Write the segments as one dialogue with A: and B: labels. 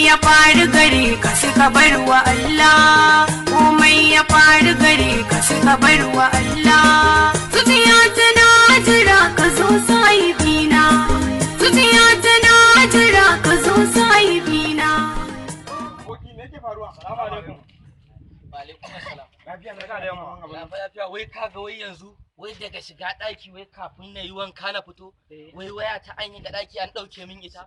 A: Komai ya faru gare ka suka bar wa Allah. Komai ya faru gare ka suka bar wa Allah. Zuciya tana jira ka zo, sahibina. Zuciya tana jira ka zo, sahibina.
B: Aboki, me yake faruwa? Salamu alaikum.
C: Wa alaikum assalam.
B: Lafiya na da yamma abin.
C: Lafiya lafiya. Wai kaga, wai yanzu, wai daga shiga ɗaki, wai kafin na yi wanka na fito, wai waya ta an yi ga ɗaki an ɗauke min ita.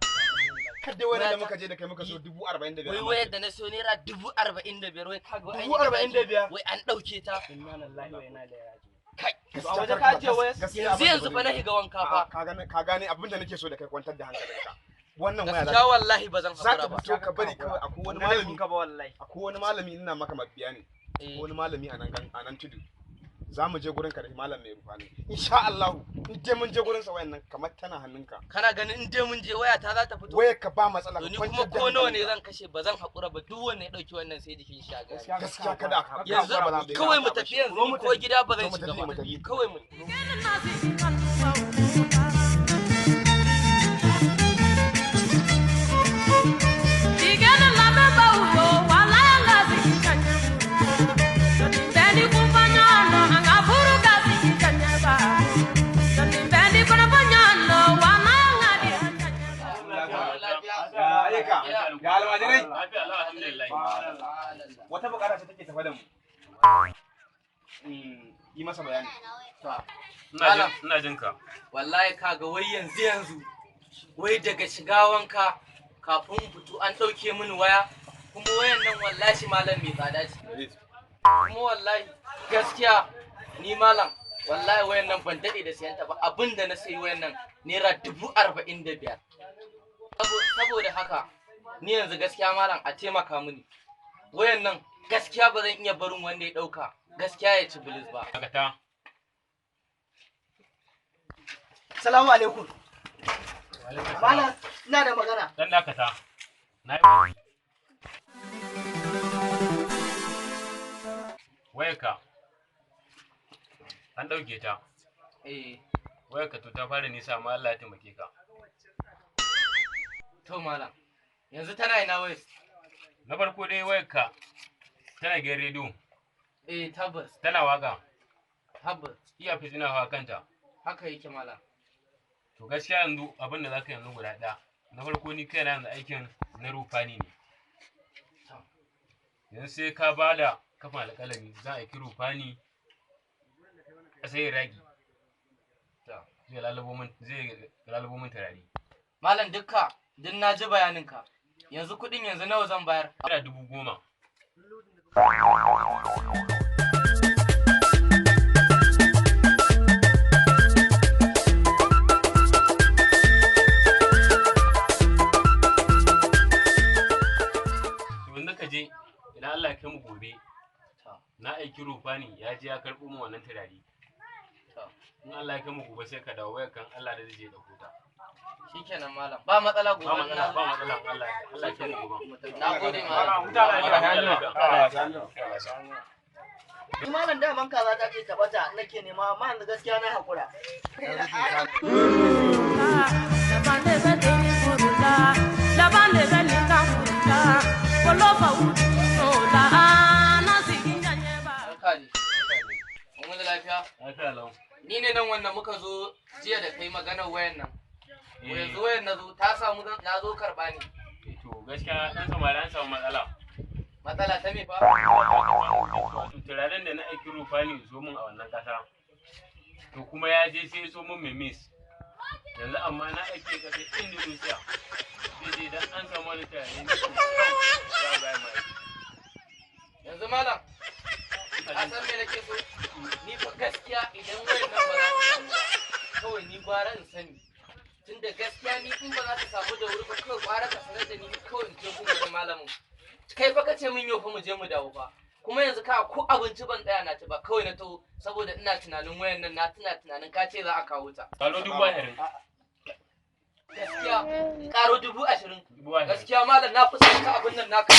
B: Kadai wani da muka je da kai muka so 45,000.
C: Wai wayar da na siyo ₦45,000, wai kaga wai an yi
B: Dubu
C: ga
B: arba'in da
C: ɗaki,
B: biyar?
C: wai an ɗauke ta.
D: Inna lillahi wa inna ilaihi raji'un.
C: Kai.
B: Gaskiya
D: A waje
B: kar
D: ka ajiye wayar?
B: Gaskiya
C: Yanzu
B: abin da
C: yanzu fa na
B: ba zai
C: shiga wanka
B: A'a,
C: fa.
B: ka gane abin da nake so da kai, kwantar da hankalinka. Wannan waya
C: Gaskiya wallahi ba zan
B: za
C: haƙura
B: ka
C: ba.
B: fito ka bari kawai, akwai wani
D: Wani
B: malami
D: ka ba wallahi.
B: Akwai wani malami, ina maka mabiya ne.
C: Eh.
B: Wani malami a nan a nan tudu. Za mu je gurin ka da malam mai rufani. Insha Allah, in dai mun je gurin sa, wayan nan kamar tana hannunka.
C: Kana ganin in dai mun je waya ta za ta fito?
B: Wayar ka ba matsala.
C: To ni
B: ka
C: kuma
B: kwantar da
C: ko nawa ne
B: hankalinka.
C: zan kashe, ba zan haƙura ba. Duk wanda ya ɗauki wannan sai jikin shi a gani.
B: Gaskiya kada ka
C: Yanzu
B: ba za mu
C: kawai mu tafi yanzu, ni ko gida ba zan
B: Zo mu
C: shiga
B: tafi, mu
C: ba.
B: tafi.
C: Kawai mu
B: Ya ayyuka, ya almajirai.
E: Lafiya Allah, alhamdulillah.
B: Wata bukata ce take tafa da mu. Yi masa bayani.
E: Ina jin ka.
C: Wallahi kaga, wai yanzu yanzu, wai daga shiga wanka kafin in fito an ɗauke mini waya. Kuma wayan nan wallahi malam mai tsada ce. Kuma wallahi gaskiya ni malam, wallahi wayan nan ban daɗe da siyan ta ba. Abin da na sayi wayan nan ₦45,000. Saboda haka ni yanzu gaskiya malam a taimaka mini, wayan nan gaskiya ba zan iya barin wanda ya ɗauka gaskiya ya ci bilis ba.
E: Dakata.
F: Salamu alaikum. Malam, ina da magana.
E: Dan dakata. Na wayarka. An ɗauke ta.
C: Eh.
E: Wayarka to ta fara nisa, amma Allah ya taimake ka.
C: To malam, yanzu tana ina wayar?
E: Na farko dai wayarka tana gidan rediyo,
C: Eh, tabbas.
E: tana waka,
C: Tabbas.
E: iya fitina hawa kanta.
C: Haka yake malam.
E: To gaskiya yanzu abin da zaka yanzu guda ɗaya. Na farko ni kaina yanzu aikin na rufani ne. Yanzu sai ka bada kafin alƙalami za a aiki rufani ƙasar Iraki. Zai lalubo min turare.
C: Malam, dukka duk na ji bayaninka. Yanzu kuɗin yanzu nawa zan bayar?
E: ₦10,000. To yanzu ka je, idan Allah ya kai mu gobe na aiki rufani ya je ya karɓo min wannan turare. In Allah ya kai mu gobe sai ka dawo, wayar kan Allah da zai je ya ɗauko ta.
C: Shikenan malam, ba matsala, gobe
E: Ba matsala,
C: na
E: ba matsala, Allah ya kai mu gobe.
C: Na gode malam.
E: Huta lafiya.
F: Ni malam daman kaza ta ce tabbata nake nema, amma yanzu gaskiya na haƙura.
C: Barka ne. Mun wuni lafiya?
E: Lafiya lau.
C: Ni ne nan wanda muka zo jiya da kai maganar wayan nan. Yanzu wayan na zo ta samu, na zo karɓa ne.
E: To gaskiya ɗan samari an samu matsala.
C: Matsala ta me fa?
E: Wato turaren da na aiki rufani zo min a wannan ƙasa. To kuma ya je sai ya so min memis. Yanzu amma na aike ƙasar Indonesia. Zai je idan an samu wani turare ne za a bayar ma aiki.
C: Yanzu malam, ka san me nake so? Ni fa gaskiya idan wayan nan ba za ta samu ba, kawai ni gwara in sani. Tunda gaskiya ni in ba za ta samu da wuri ba, kawai gwara ka sanar da ni kawai in je gun wani malamin. Kai fa kace min yau fa mu je mu dawo fa. Kuma yanzu ka ko abinci ban tsaya na ci ba, kawai na taho saboda ina tunanin wayan nan, na tuna tunanin ka ce za a kawo ta.
E: Karo 20,000.
C: Gaskiya karo 20,000.
E: 20,000.
C: Gaskiya malam na fi son ka abin nan naka.